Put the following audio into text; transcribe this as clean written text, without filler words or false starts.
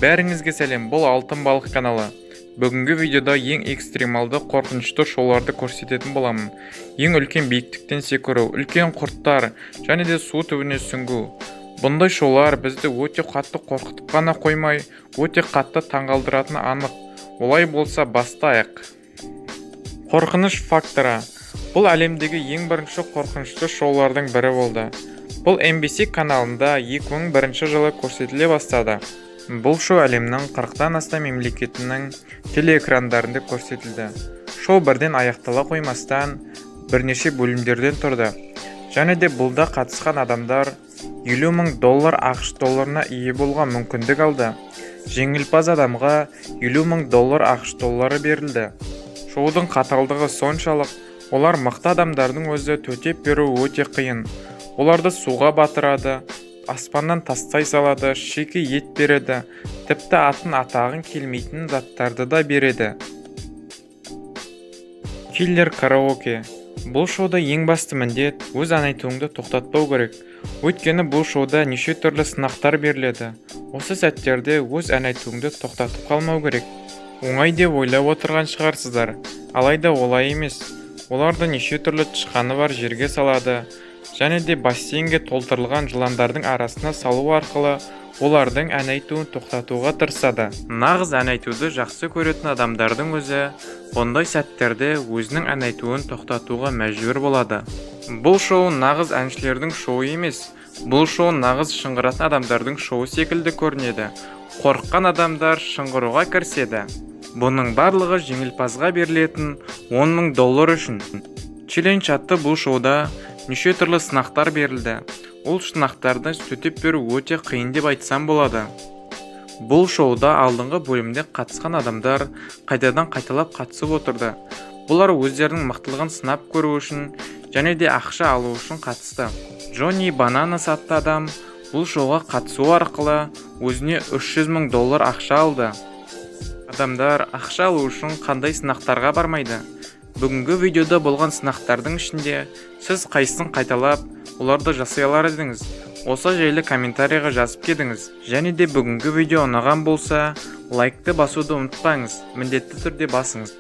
Бәріңізге сәлем! Бұл «Алтын балық» каналы. Бүгінгі видеода ең экстремалды, қорқынышты шоуларды көрсететін боламын. Ең үлкен биіктіктен секіру, үлкен құрттар және де су түбіне сүңгу. Бұндай шоулар бізді өте қатты қорқытып қана қоймай, өте қатты таңғалдыратыны анық. Олай болса, бастайық. Қорқыныш факторы. Бұл әлемдегі ең бірінші қорқынышты шоулардың бірі болды. Бұл NBC каналында 2001 жылы көрсетіле бастады. Бұл шоу әлемнің 40-тан астам мемлекетінің телеэкрандарында көрсетілді. Шоу бірден аяқтала қоймастан, бірнеше бөлімдерден тұрды және де бұлда қатысқан адамдар 50 мың доллар АҚШ долларына ие болуға мүмкіндік алды. Жеңімпаз адамға 50 мың доллар АҚШ доллары берілді. Шоудың қаталдығы соншалық, олар мықты адамдардың өзі төтеп беру өте қиын. Оларды суға батырады, аспаннан тастай салады, шикі ет береді, тіпті атын атағың келмейтін заттарды да береді. Киллер караоке. Бұл шоуда ең басты міндет – өз ән айтуыңды тоқтатпау керек. Өйткені бұл шоуда неше түрлі сынақтар беріледі. Осы сәттерде өз ән айтуыңды тоқтатып қалмау керек. Оңай деп ойлап отырған шығарсыздар, алайда олай емес. Оларды неше түрлі тышқаны бар жерге салады және де бассейнге толтырылған жыландардың арасына салу арқылы олардың ән айтуын тоқтатуға тырысады. Нағыз ән айтуды жақсы көретін адамдардың өзі бұндай сәттерде өзінің ән айтуын тоқтатуға мәжбүр болады. Бұл шоу нағыз әншілердің шоуы емес, бұл шоу нағыз шыңғыратын адамдардың шоуы секілді көрінеді. Қорыққан адамдар шыңғыруға кіріседі. Бұның барлығы жеңімпазға берілетін 10 мың доллар үшін. Челлендж атты бұл шоуда неше түрлі сынақтар берілді. Ол сынақтарды төтеп беру өте қиын деп айтсам болады. Бұл шоуда алдыңғы бөлімде қатысқан адамдар қайтадан қайталап қатысып отырды. Бұлар өздерінің мықтылығын сынап көру үшін және де ақша алу үшін қатысты. Джонни Бананас атты адам бұл шоуға қатысу арқылы өзіне 300 мың доллар ақша алды. Адамдар ақша алу үшін қандай сынақтарға бармайды? Бүгінгі видеода болған сынақтардың ішінде сіз қайсысын қайталап, оларды жасай алар едіңіз? Осы жайлы комментарийға жазып кетіңіз. Және де бүгінгі видео ұнаған болса, лайкты басуды ұмытпаңыз, міндетті түрде басыңыз.